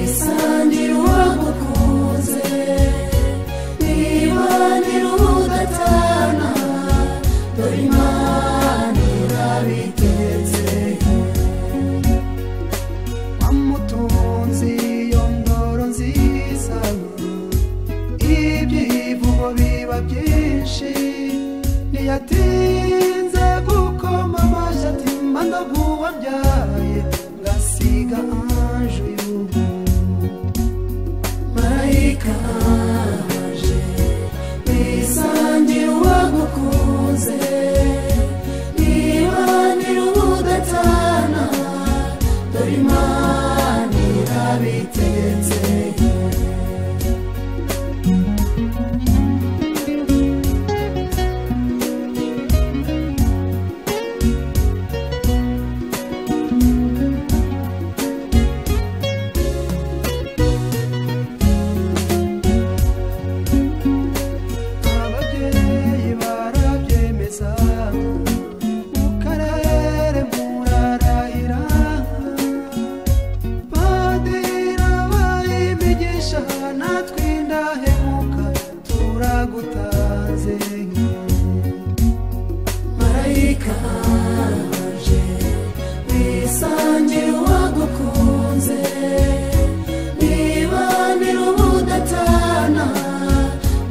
Wisangira uwagukunze nibanira udatana dore Imana irabitegetse. Wamutunze iyo ndoro nziza, ibyivugo biba byinshi, ntiyatinze gukoma amashyi ati mba ndaguwabyaye ngasiga Ange uyu. Marayika aje wisangira uwagukunze nibanira udatana dore Imana irabitegetse. Ababyeyi barabyemeza, mu karere murarahira, padiri abaye imigisha, natwe indahemuka turagutanze. Marayika aje wisangira uwagukunze nibanira ubudatana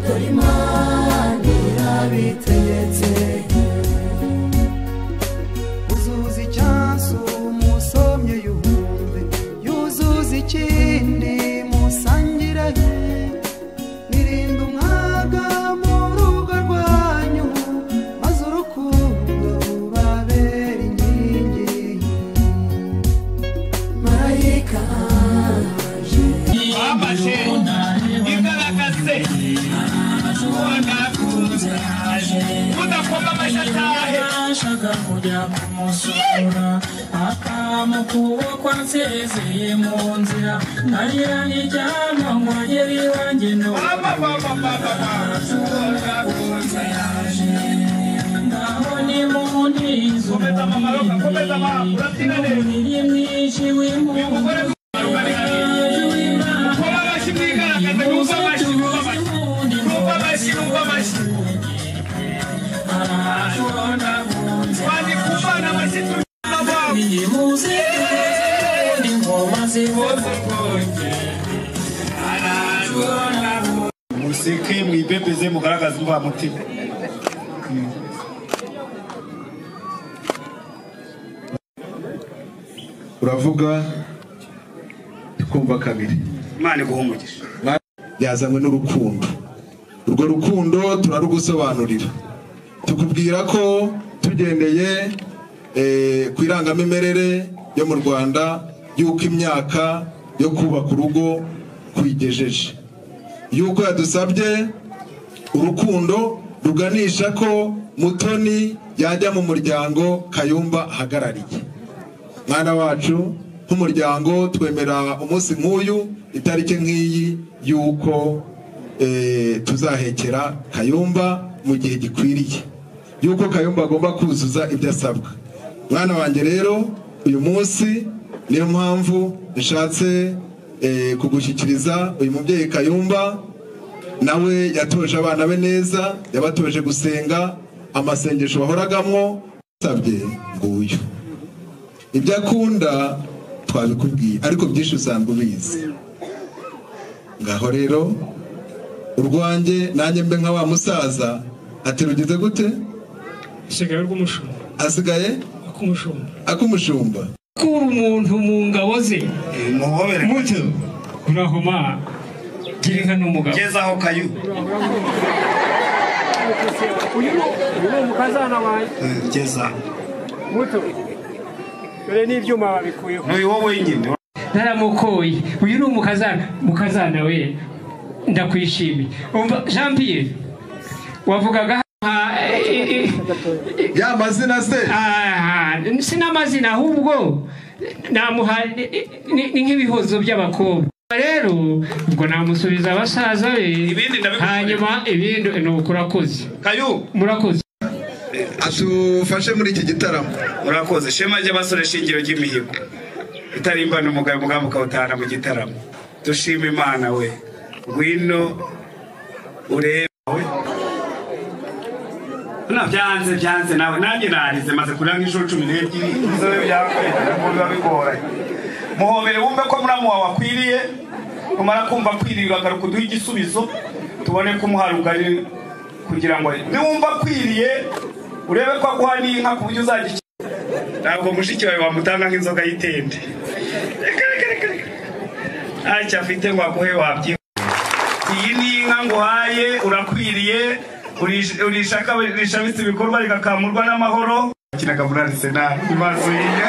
dore Imana irabitegetse. Uzuza icyansi umusomye yumve, yuzuza ikindi musangire, nirinde umwaga mu rugo rwanyu, maze urukundo rubabere inkingi. Marayika aje Bafashe igaragaze uwo nakunze, udakoma amashyi atahe. Yabashaga kujya kumusura akamukuboko ansezeye mu nzira, nkarira nijyana ngo agere iwanjye Mama, mama, mama, uwo nakunze. yaje ngaho ni mu ntizo Komeza mama Roka, komeza mama, urabyina neza. umubiri mwinshi Uyu mugore w'impundu mukoma amashyi mwigaragaze, mwumve amashyi, mwumve amashyi, mwumve amashyi, mwumve amashyi. Kwandika umwana amashyi turi nimuze ingoma zivuze Museke mwibebeze mugaragaze imvamutima. Uravuga tukumva kabiri. Imana iguhe umugisha. Yazanywe n'urukundo, urwo rukundo turarugusobanurira, tukubwira ko tugendeye ku irangamimerere yo mu Rwanda y'uko imyaka yo kubaka urugo kuyigejeje, y'uko yadusabye urukundo ruganisha ko Mutoni yajya mu muryango Kayumba ahagarariye. Mwana wacu, nk'umuryango twemera umunsi nk'uyu, itariki nk'iyi, y'uko tuzahekera Kayumba mu gihe gikwiriye, y'uko Kayumba agomba kuzuza ibyo asabwa. Mwana wanjye rero, uyu munsi niyo mpamvu nshatse kugushyikiriza uyu mubyeyi Kayumba. Nawe yatoje abana be neza, yabatoje gusenga amasengesho bahoragamwo, asabye nguyu ibyo akunda twabikubwiye, ariko byinshi usanzwe ubizi. Ngaho rero urwanjye nanjye mbe nka wa musaza ati rugize gute? Asigaye rw'umushumba, Asigaye akumushumba, akumushumba. Kura umuntu mu ngabo ze Muhobere. Muto urahoma gira inka n'umugabo. Gezaho Kayu. Uyu ni umukazana wanjye. Gezaho. Muto dore n'ibyuma babikuyeho. N'uyu wowe wenyine. Naramukoye uyu ni umukazana, mukazana we ndakwishimiye. Umva Jean Pierre wavugaga Ya mazina se? Aha, si n'amazina ahubwo namuha ni nk'ibihozo by'abakobwa. Rero ubwo namusubiza abasaza be, Ibindi ndabigukorera. hanyuma ibindi ni ukurakoze. Kayu, Murakoze. Atufashe muri iki gitaramo. Murakoze. Shema ry'abasore, shingiro ry'imihigo. Itarimbana umugabo, umugambi ukawutahana mu gitaramo. Dushima Imana we. Ngwino urebe we. Na byanze nawe nanjye narize maze kuranga inshuro 12 izo byanze biba bigoranye. Muhobere wumve ko muramu wawe akwiriye, umara kumva akwiriye uragaruka uduhe igisubizo tubone kumuha rugari kugira ngo niwumva akwiriye urebe ko aguha n'inka ku buryo uzajya. Ntabwo mushiki wawe wamutanga nk'inzoga y'itende. Ntacyo afite ngo aguhe wabyiha. Iyi ni inka nguhaye urakwiriye, urishaka rishabitse ibikorwa rigakamurwa n'amahoro. Kinaga muri Arsenal imaso yinya.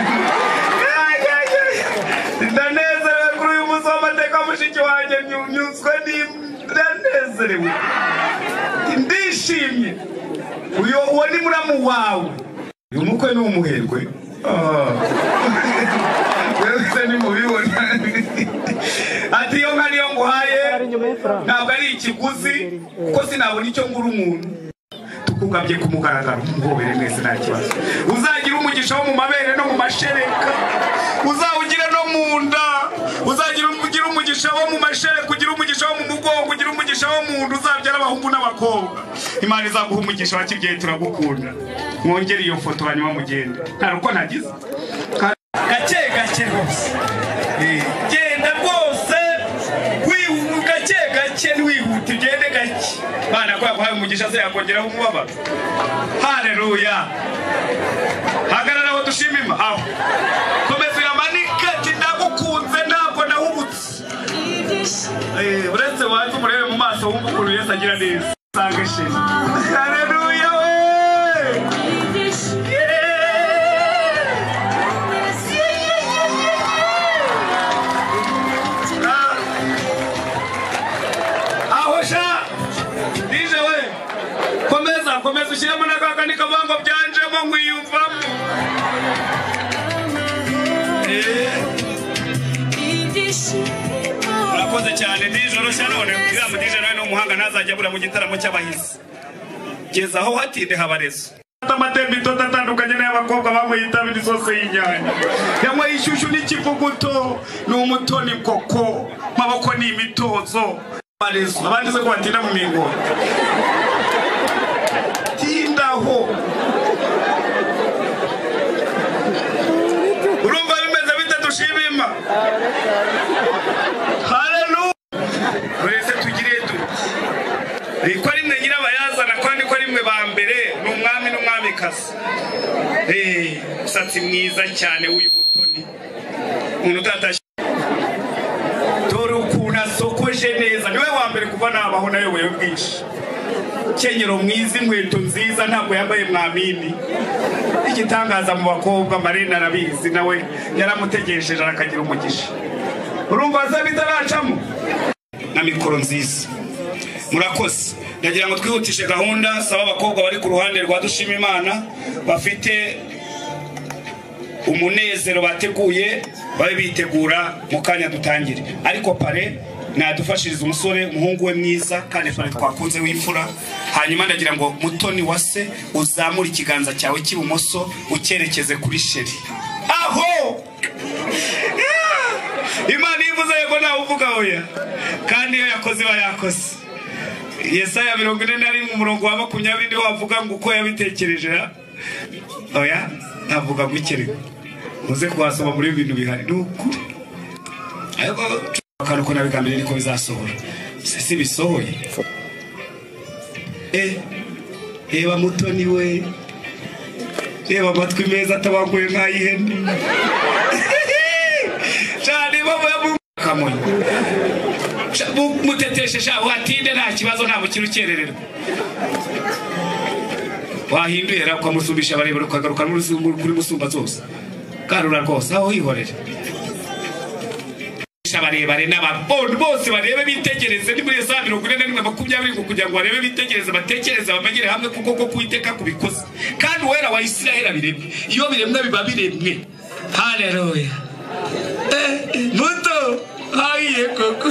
Ndanezerewe kuri uyu munsi w'amateka mushiki wanjye, nyuzwe ndanezerewe, ndishimye. Uyu uwo ni muramu wawe. Uyu mukwe ni umuherwe. Wese ni mubibona. Ati iyo nka niyo nguhaye ntabwo ari ikiguzi kuko sinabona icyo ngura umuntu. Tukugabye ku mugaragaro muhobere mwese nta kibazo. Uzagira umugisha wo mu mabere no mu mashereka, uzawugira no mu nda, uzagira umugisha wo mu mashereka, ugira umugisha wo mu mugongo, ugira umugisha wo mu nda, uzabyara abahungu n'abakobwa. Imana izaguha umugisha wa kibyeyi, turagukunda. Mwongere iyo foto hanyuma mugende. Nta ruko nagize. Gake gake rwose. Genda rwose gake gake ntiwihute, ugende gake. Bana ko yaguhaye umugisha se yakongeraho umubabaro. Haleluya. Hagarara aho dushima Imana. Aho. Komeza uyamanike ati ndagukunze ntabwo nahubutse. Uretse wanze umurebe mu maso wumva ukuntu Yesu agira neza. Sanga shema. Haleluya we. Aho sha. Dije we. Komeza ushyiremo n'akaka nikavango byanjemo nkwiyumvamo. Murakoze cyane nijoro sha none uriya mudije nawe ni umuhanga ntazajya abura mu gitaramo cy'abahizi. Geza aho hatinde habarezo. Amatemba itoto atandukanye n'ay'abakobwa banyweye itabi n'isose y'inyanya. Yanyweye ishyushyu n'ikivuguto, ni umutoni koko, maboko ni imitozo. Barezo abandi se ko batinda mu mingoti. Tindaho. Urumva bimeze bite dushima? Haleluya. Urese tugire duti. Ko ari mwe nyirabayazana kandi ko ari mwe ba mbere, ni umwami n'umwamikazi. Usatsi mwiza cyane w'uyu mutoni. Umuntu utatashye. Dore ukuntu asokoje neza. Niwe wa mbere kuva nabaho nayoboye bwinshi. Kenyero mwiza, inkweto nziza, ntabwo yambaye mwamini. Igitangaza mu bakobwa Marina arabizi nawe yaramutegesheje arakagira umugisha. Urumva se bitaracamo na mikoro nziza. Murakoze. Ndagira ngo twihutishe gahunda, saba abakobwa bari ku ruhande rwa Dushima Imana bafite umunezero bateguye babe bitegura mu kanya dutangire. Ariko pare nadufashiriza umusore umuhungu we mwiza kandi pare twakunze w'imfura. Hanyuma ndagira ngo mutoni wase uzamure ikiganza cyawe cy'ibumoso ucyerekeze kuri sheri. Aho Imana ivuze yego nawe uvuga oya, kandi iyo yakoze iba yakoze. Yesaya 41 umurongo wa 20 niho avuga ngo uko yabitekereje. Oya ntavuga ngo ikere. Uze kuhasoma muri ibintu bihari ni ukuri. Ariko akantu ko nabigambiriye niko bizasohora. Si bisohoye. Reba mutoni we. Reba amatwi meza atabanguye nk'ay'ihene. Cyane baba kamonyi. Muteteshe sha watinde nta kibazo nta mukiri ukerererwa. Wahinduye ra ukamusubisha barebera ukagaruka kuri musumba zose. Karura rwose aho hihorere. Barebare n'ababondi bose barebe bitegereze ni muri Yesaya 41:20 kugira ngo barebe bitegereze batekereze bamenyere hamwe kuko ko kuiteka kubikoze. Kandi uwera wa Isiraheli abiremye. Iyo biremwe biba biremwe. Haleluya. Muto hagiye koko.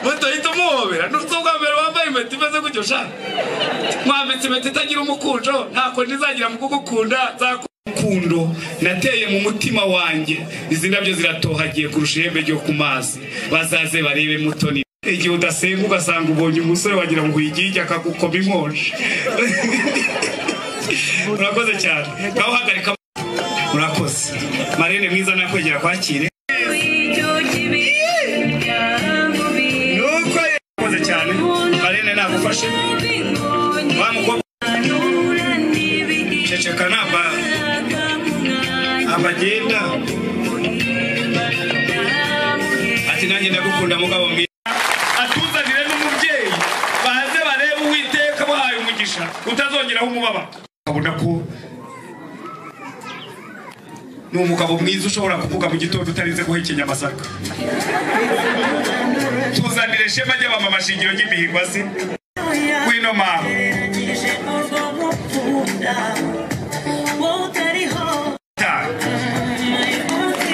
Muto hita umuhobera n'ubwo mbere wambaye impeta imeze gutyo sha. Mwambitse impeta itagira umukunjo ntako ntizagira mu kugukunda nzakukunda. y'urukundo nateye mu mutima wanjye. Izi ndabyo ziratohagiye kurusha ihembe ryo ku mazi. Bazaze barebe Mutoni. Igihe udasenga ugasanga ubonye umusore wagira ngo uyigige akagukoma inkonje. Murakoze cyane. Ngaho hagarika. Murakoze. Marene mwiza nakwegera kwakire. Nuko yakoze cyane. Marene nagufashe. Wa mukobwa ceceka naba abagenda. Ati nanjye ndagukunda mugabo mwiza. Atuzanire n'umubyeyi baze barebe Uwiteka bahaye umugisha utazongeraho umubaba. Kabona ko ni umugabo mwiza ushobora kuvuga mu gitondo utarinze guhekenya amasaka. Tuzanire shema ry'abamama shingiro ry'imihigo se. Ngwino mama.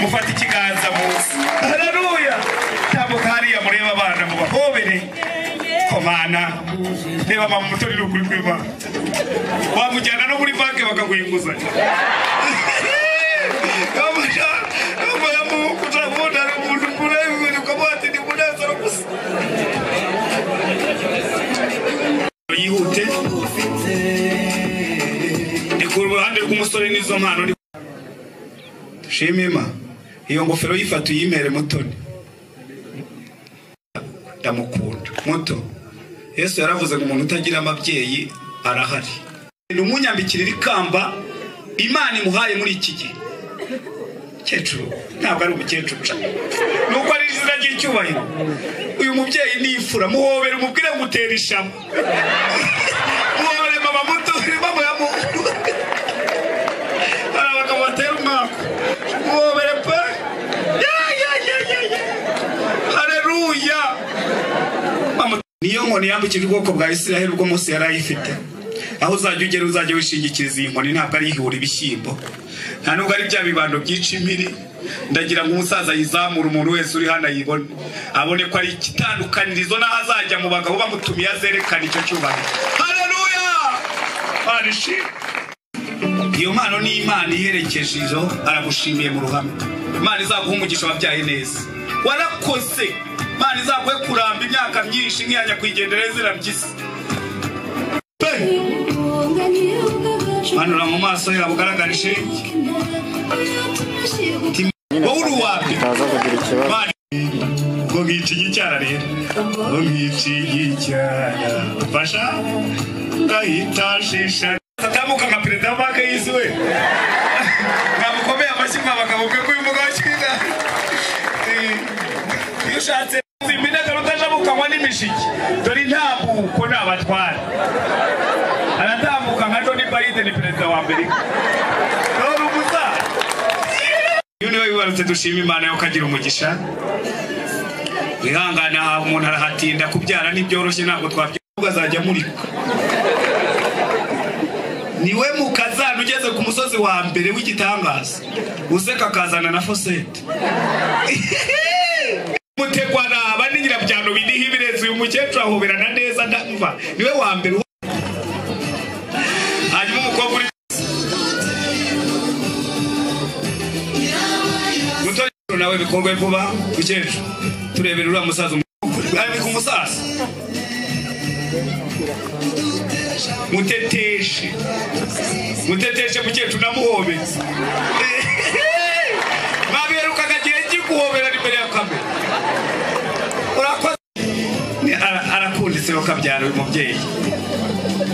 Mufate ikiganza munsi. Haleluya. Tambuka hariya murebe abana mubahobere. Komana. Reba mama Mutoni n'ukuri kw'Imana. Wamujyana no muri banki bakaguha inguzanyo. Yihute. Ni ku ruhande rw'umusore n'izo mpano. Shimima iyo ngofero yifata uyimere Mutoni. Ndamukunda muto. Yesu yaravuze ngo umuntu utagira amabyeyi arahari. Ni umunyambikirira ikamba Imana imuhaye muri iki gihe. Mukecuru ntabwo ari umukecuru, nuko ari izina ry'icyubahiro. Uyu mubyeyi ni imfura, muhobere umubwire ngo utera ishema. Muhobere mama muto, mama ya muntu. Hari abagabo batera umwaka. Muhobere pe. Ya ya ya ya ya. Haleluya. Mama niyo nkoni yambukije ubwoko bwa Isiraheli ubwo Mose yari ayifite. Aho uzajya ugera uzajya wishingikiriza iyi nkoni, ntabwo ari ihura ibishyimbo, nta nubwo ari bya bibando byica impiri. Ndagira ngo umusaza yizamura, umuntu wese uri hano ayibone, abone ko ari ikitandukanirizo n'aho azajya mu bagabo bamutumiye azerekana icyo cyubahiro. Haleluya. Barishimye. Iyo mpano ni Imana iherekeje izo, aragushimiye mu ruhame. Imana izaguha umugisha wabyaye neza, warakoze. Imana izaguhe kuramba imyaka myinshi nk'iya nyakwigendera Ezra Mpyisi. Manura mu maso yabo ugaragara ishenge. Wowe uri uwa mbere. Ngo nkica igicyara rero, ngo nkica igicyara mfasha ngahita shisha. Atambuka nka perezida wa banki y'isi we. Mwamukomeye amashyi mwabagabo bwe ko uyu mugabo akina. Iyo ushatse iminagaro utajabukanywa n'imishiki, dore intambuko n'abatwara. Aratambuka nka Johnny Biden perezida wa Amerika. Dore umusaza. Iyo niwe wibarutse dushima Imana yo kagira umugisha. Wihangana aha umuntu arahatinda kubyara ntibyoroshye, ntabwo twabyuka azajya amurika. Niwe mukazana ugeze ku musozi wa mbere w'igitangaza, useka akazana na fosete. Mutegwa naba n'inyirabyano biniho ibirenze. Uyu mukecuru ahoberana neza ndumva niwe wa mbere. Hanyuma umukobwa uri muto nawe bikorwe vuba. Mukecuru turebera uriya musaza ari ku musaza. Muteteshe, muteteshe mukecuru namuhobetse. Babiherukaga gihe gikuhobera imbere ya kamera. Urakoze. Arakunditse ukabyara uyu mubyeyi.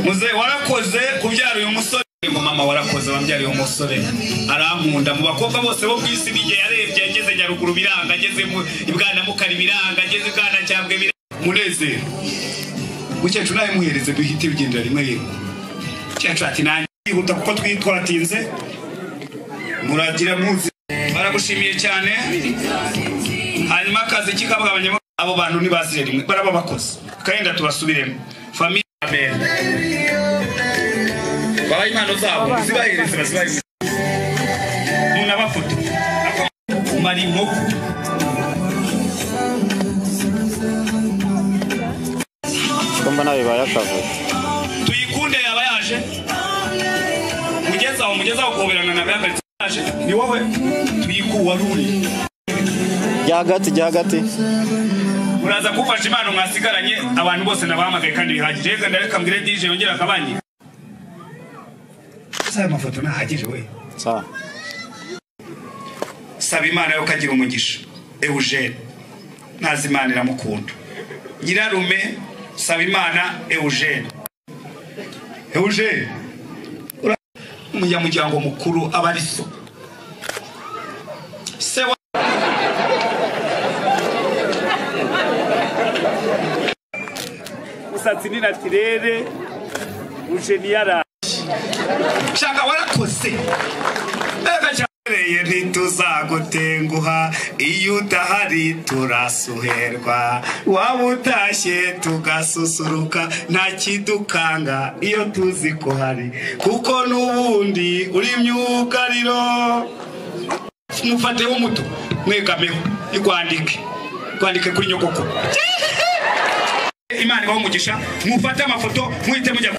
Muze warakoze kubyara uyu musore. Ngo mama warakoze wambyara uyu musore. Arankunda mu bakobwa bose bo kwisi nige yarebye ageze Nyaruguru biranga, ageze mu Ibwana Mukari biranga, ageze Ibwana Cyambwe biranga. Munezero. Mukecuru nawe muhereze duhite ugendera rimwe yego. Mukecuru ati nanjye yihuta kuko twitwatinze. Muragira muzi. Baragushimiye cyane. Hanyuma akazi kikabagabanya abo bantu ntibazire rimwe baraba bakoze. Kandi tubasubiremo. Famille amen. Babaye impano zabo zibahereze bazibahe. Munabafoto. Mari inkoko. Mbona bibaye akavuyo. Tuyikunde yaba yaje. Mugeze aho kuhoberana. Gusurana nabihagaritse ni wowe tuyikuwa ruri. Jya hagati. Uraza kufasha impano mwasigaranye abantu bose nabahamagaye kandi bihagije. Reka ndareka mbwire DJ yongera akabanye. Sasa amafoto nahagije we. Sawa. Saba Imana yo kagira umugisha. Eugene ntazi Imana iramukunda. Nyirarume saba Imana Eugene. Eugene umunyamuryango mukuru abariso. Se musatsi ni naturere Eugene shaka warakoze. Ega ntituzagutenguha iyo udahari turasuherwa waba utashye tugasusuruka nta kidukanga iyo tuzi ko hari kuko n'ubundi uri myugariro. Mufateho umuto mwegameho igwandike gwandike kuri nyogoko. Imana ibahe umugisha mufate amafoto muhite mujya.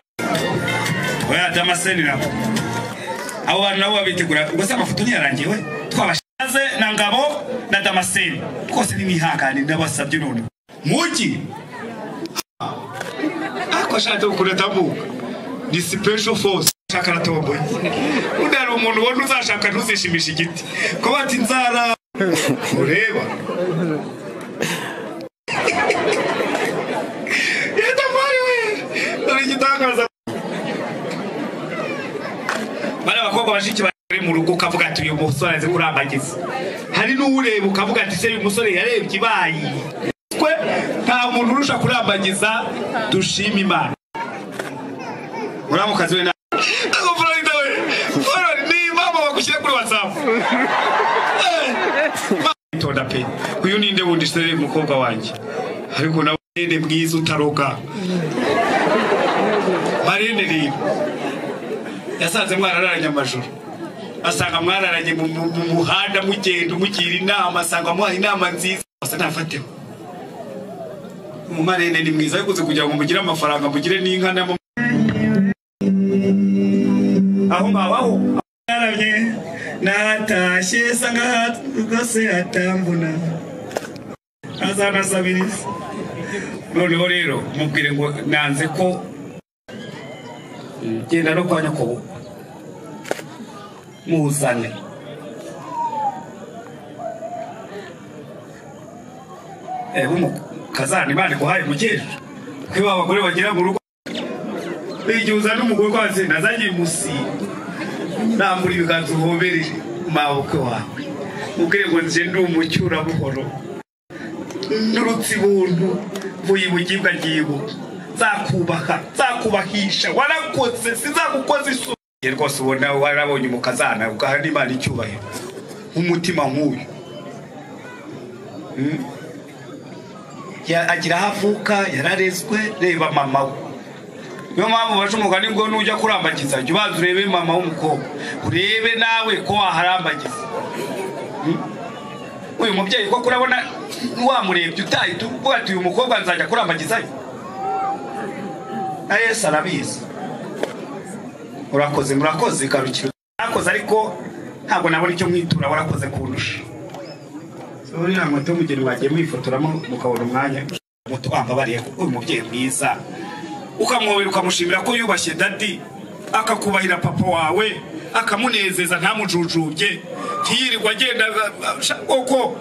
Oya Damascene nabo abo bantu nabo babitegura ubwo se amafoto ntiyarangiye we twabashaze na Ngabo na Damascene twose nimihangane ndabasabye none mugi ako ashatse gukureta mbuga ni special force shaka ratomboye undi ari umuntu ubona uzashaka ntuzishimisha igiti ko bati nzara ureba yatafari we dore igitangaza. Bari abakobwa bashiki bari mu rugo ukavuga ati uyu musore azi kurambagiza, hari n'uwureba ukavuga ati se uyu musore yarebye ibayi. Twe nta muntu urusha kurambagiza, dushima Imana. Uramukazi we na ako Florida we Florida ni mama bagushyira kuri WhatsApp. Itonda pe uyu ninde wundi se mukobwa wanjye ariko nawe ninde mwiza utaroga Marine rero yasanze mwararanye amajoro asanga mwararanye mu muhanda mugenda umugira inama asanga amuha inama nziza asa nafateho. Umumarene ni mwiza ariko kugira ngo mugire amafaranga mugire n'inka na aho ngaho yaravye natashye sanga rwose atambuna azanasabiriza. Noneho rero mubwire ngo nanze ko genda no kwa nyakobo muzane. Kazana Imana iguhaye umukecuru kuko abagore bagera mu rugo igihe uzana umugore kwanze nazagiye musiba nambura ibiganza uhobere mabukwe wawe ubwire ngo nje ndi umucyura buhoro n'urutsibuntu mvuye ibugibwa ngibo nzakubaha nzakubahisha warakoze sizagukoza isoni. Rwose ubona warabonye umukazana ugaha n'Imana icyubahiro nk'umutima nk'uyu agira aho avuka yararezwe. Reba mama we, niyo mpamvu baca umugani ngo nujya kurambagiza jya ubanza urebe mama w'umukobwa urebe nawe ko waharambagiza. Uyu mubyeyi koko urabona wamurebye utahita uvuga ati uyu mukobwa nzajya kurambagizayo na Yesu arabizi. Urakoze murakoze garukira murakoze ariko ntabwo nabona icyo mwitura warakoze kundusha. Uriya moto mugeni wagiye mwifotoramo mukabona umwanya muto wambabariye uyu mubyeyi mwiza ukamwobera ukamushimira ko yubashye dadi akakubahira papa wawe akamunezeza ntamujujubye ntiyirirwa agenda koko.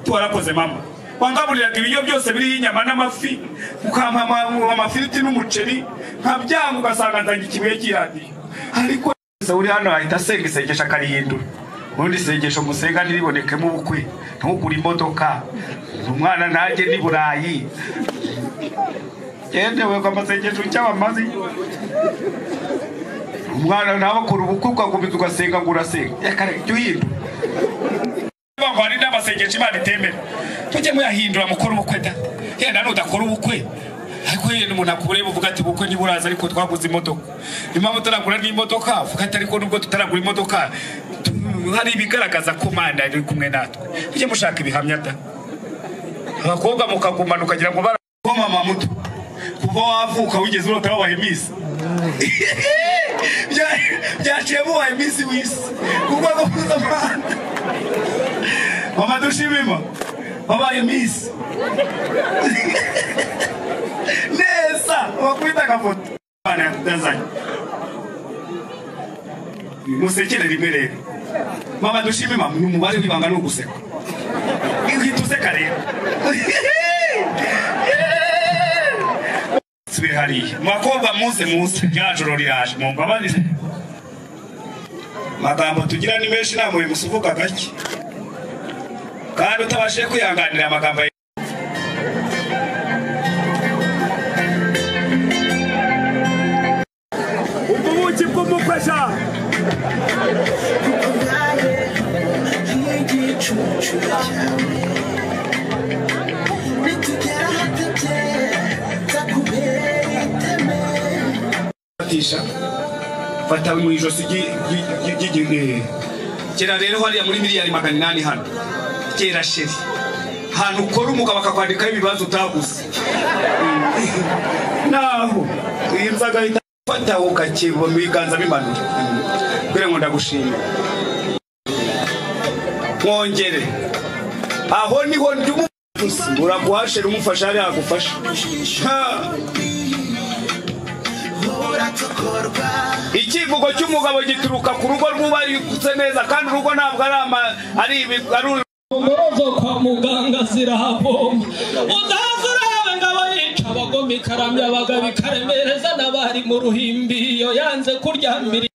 Warakoze mama wangaburiraga ibiryo byose biriho inyama n'amafi ukampa amafiriti n'umuceri nkabyanga ugasanga nzanye ikibuye cy'iradiyo. Ariko uri hano ahita asenga isengesho akarihindura. Ubundi isengesho musenga ntiribonekemo ubukwe ntugure imodoka umwana ntajye n'i Burayi yewe amasengesho cy'abamazi umwana ntabakora ubukwe ukagumiza ugasenga ngo urasenga reka jya uhindura. Ngo hari n'amasengesho Imana itemera tujye muyahindura mukora ubukwe da yenda nudakora ubukwe ariko yenda umuntu akureba uvuga ati ubukwe ntiburaza ariko twaguze imodoka impamvu tutaragura n'imodoka uvuga ati ariko nubwo tutaragura imodoka hari ibigaragaza ko Imana iri kumwe natwe. Mujye mushaka ibihamya da abakobwa mukagumana ukagira ngo mama muto kuva wavuka wigeze urota wabahemisa. Byaciye mubaye iminsi w'isi ku rwego mpuzamahanga. Mama dushimima wabaye misi neza, wakubita agafoto yazanye musekere rimwe rero. Mama dushimima ni umubare w'ibanga ni uguseka, uhita useka rero. Subira hariya mwakobwa, muze muze, rya joro riraje, mumbabarire amagambo tugira ni menshi, nta mubi musuvuga gake kandi utabashije kwihanganira amagambo. Ubwo buki bw'umufasha igicucu cyawe nitugera ahatebye nzakubera iteme. Fatisha fata mu ijosi kera rero hariya muri miliyari 800 hano kera sheri hantu ukora umugabo akakwandikaho ibibazo utaguze naho iyi nzaga ahita fata ukakeba mu biganza bimanura kugira ngo ndagushimire mwongere aho niho ndi uraguhashera umufasha hariya agufasha. Icyivugo cy'umugabo gituruka ku rugo rwubatse neza, kandi urugo ntabwo ari ari Umorozo kwa muganga zirahavoma uzaza urabe ngabo yica abagome ikaramya abagabo ikaremereza n'abari mu ruhimbi iyo yanze kuryamira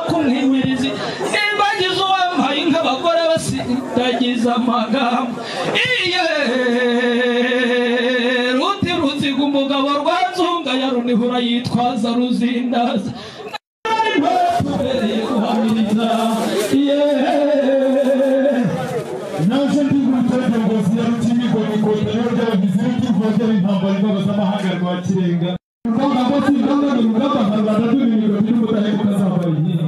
kumwimirizi nimbagize uwambaye nk'abagore basindagiza amagambo iye ruti ruziga umugabo rwanzunga ya runihura yitwaza ruzindaza tubereye guhamiriza iye. Naje ndi gutorera ngozi ya rutimigo mikotero ry'abagizi rw'ikivogera intambara ingabo z'amahanga rwa kirenga rugamba ngo singamba ni rugamba nka Rwanda tumiriro biri mudahemuka azambara inkingi.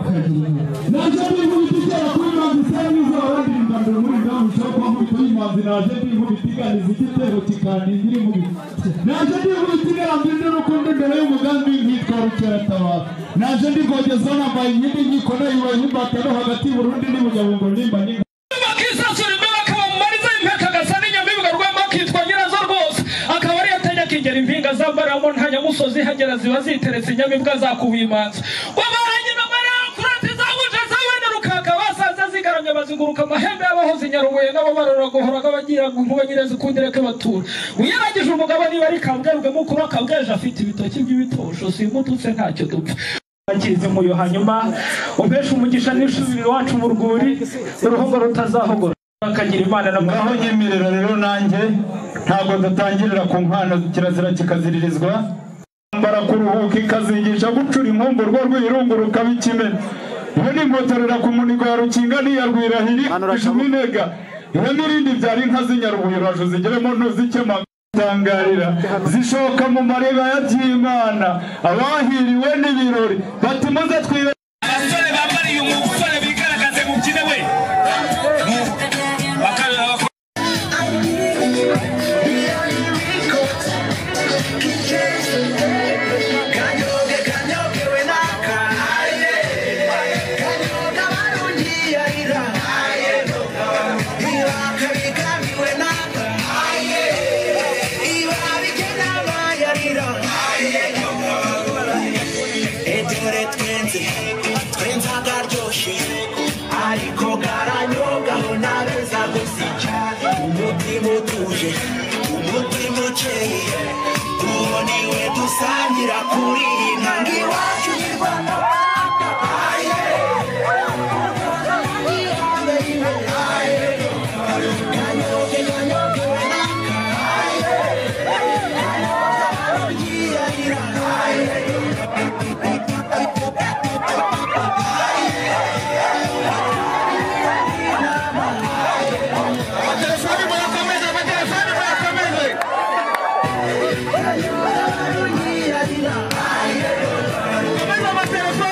Naje ndi inkubito igera kuri manzi isa n'izo abandi mbere muri ngaho ushobora kuba nkubito y'imanzi. Naje ndi inkubito iganiza igitero kikaningira inkubito. Naje ndi inkubito igaramba indi rukundo imbere y'umugambi nkitwa rukeratabara. Naje ndi rwogeza nambaye inkindi nkiko nayibaye nk'imbata no hagati y'Uburundi n'Ibunyabungo nimba n'inka Bakisasura imbeho akaba mu mariza y'impeka agasa n'inyamibwa rwema akitwa nyirazo rwose akaba ariyo atajya akigera impinga zambaramo nta nyamusozi ihagera ziba ziteretse inyamibwa zakubuye imanza wabaranye na Mariya kurati zabuje zabene rukaka basanze zigaramye baziguruka amahembe y'abahoze Nyarubuye nabo barorogohoraga bagira ngo inkuba nyirazikundireke batura uyaragije umugabo niba ari kabwebwe mukuru akabweje afite ibitoki by'ibitosho simututse ntacyo dupfa akirize muyo hanyuma umpeshe umugisha n'ishubiri iwacu mu rwuri uruhogo rutazahogora akagira Imana na ngaho nyemerera rero nanjye ntabwo dutangirira ku nkwano, kirazira kikaziririzwa mbara kuruhuka ikazigisha gucura inkumburwa rw'irungu rukaba ikimena. Iyo ni inkotorera ku munigo ya rukinga n'iya rwirahiri ijumi iyo n'irindi byari inka z'Inyarubuye uraje zigeremo ntuzikema tangarira zishoka mu mareba ya by'Imana abahiriwe n'ibirori bati muze twibe. Abasore bambariye umusore bigaragaze mubyine we ariko karanyogaho nabeza gusica umutima utuje umutima ukeye uwo niwe dusangira kuri iyi ntango iwacu ni Rwanda. Komeza amatelefone.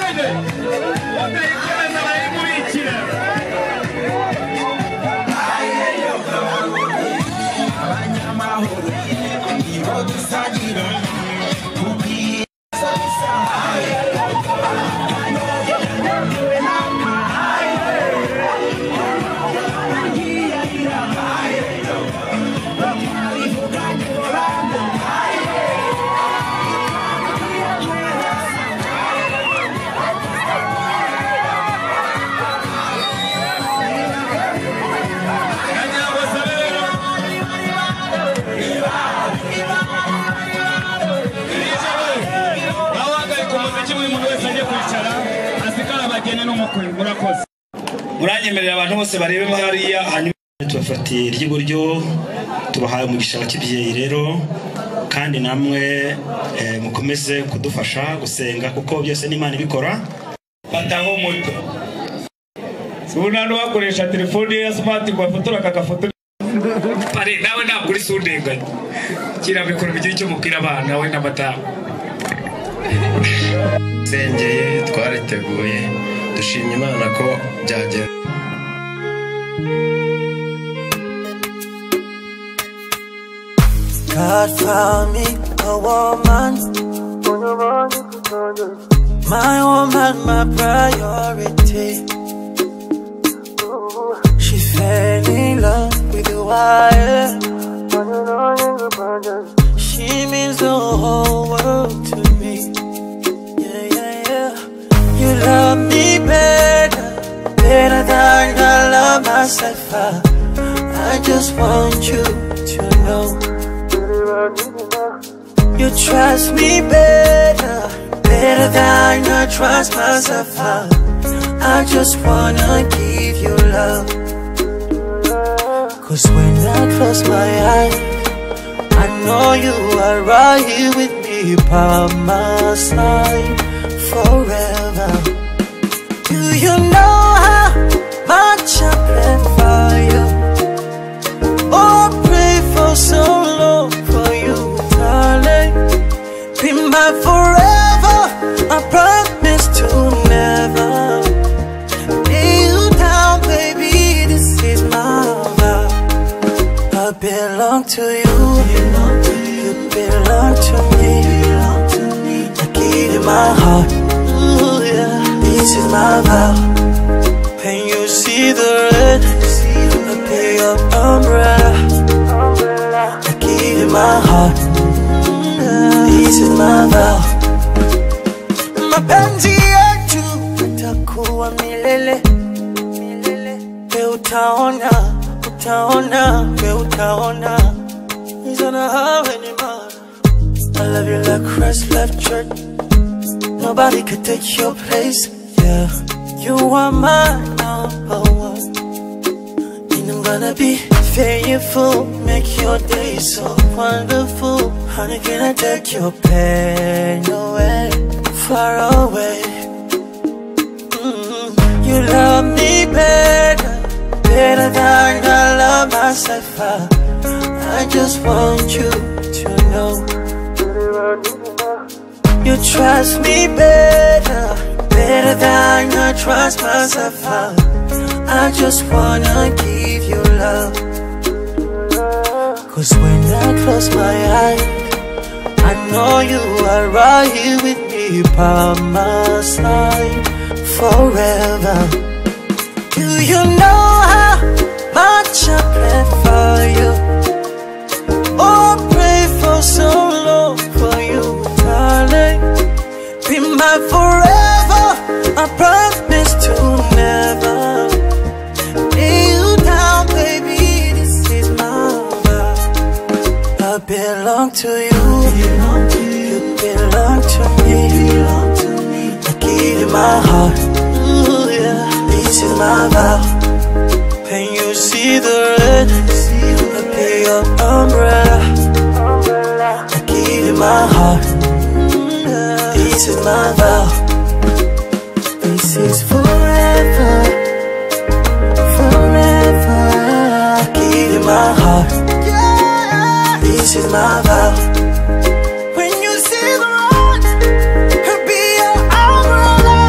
Munyemerera abantu bose barebe hariya, hanyuma tubafatiye ry'iburyo, tubahaye umugisha wa kibyeyi rero, kandi namwe mukomeze kudufasha gusenga kuko byose n'Imana ibikora. Fataho moto. Ubona no bakoresha telefone ya smart ngo afotora akagafoto. Pare nawe ntabwo uri sundenganya. Kira mikoro bigira icyo mubwira abana we n'amadamu. Sengeye twariteguye dushimye Imana ko byagera. God found me a woman, my woman, my priority. She fell in love with the wire. She means the whole world to me. Yeah, yeah, yeah. You love me better, better than I love myself. I just want you to know. You trust me better, better than I trust myself. I just wanna give you love. 'Cause when I close my eyes, I know you are right here with me by my side forever. Do you know how much I pray for you? Oh, I pray for so long for you, darling. Be mine forever. I promise to never lay you down, baby. This is my vow. I belong to you. You belong to me. I give you my heart. Ooh, yeah. This is my vow. When you see the red, I be your umbrella. I give you my heart. This is my vow. Mapenzi yetu itakuwa milele. We utaona, utaona, we utaona. He's on a highway anymore. I love you like Christ left church. Nobody could take your place. Yeah, you are my number one. And I'm gonna be faithful, make your day so wonderful. Honey, can I take your pain away, far away? You love me better, better than I love myself. I just want you to know. You trust me better, better than I trust myself. I just wanna give you love. 'Cause when I close my eyes, I know you are right here with me by my side forever. Do you know how much I pray for you? Oh, I pray for so long for you, darling. Be mine forever. I promise to never lay you down, baby. This is my vow. I belong to you. You belong to me. I give you my heart. Ooh, yeah. This is my vow. When you see the red, I be your umbrella. I give you my heart. This is my vow. This is forever, forever. I give you my heart. This is my vow. When you see the road, I'll be your umbrella.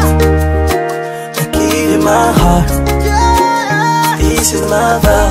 I give you my heart. This is my vow.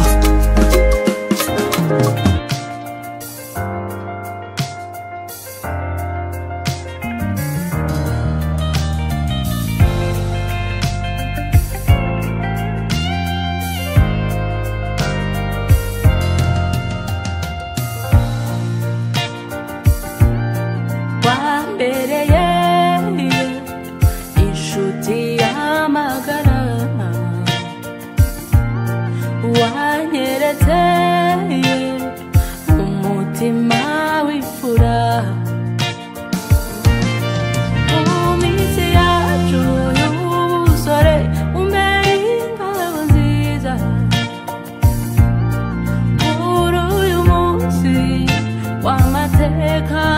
Uwiteka.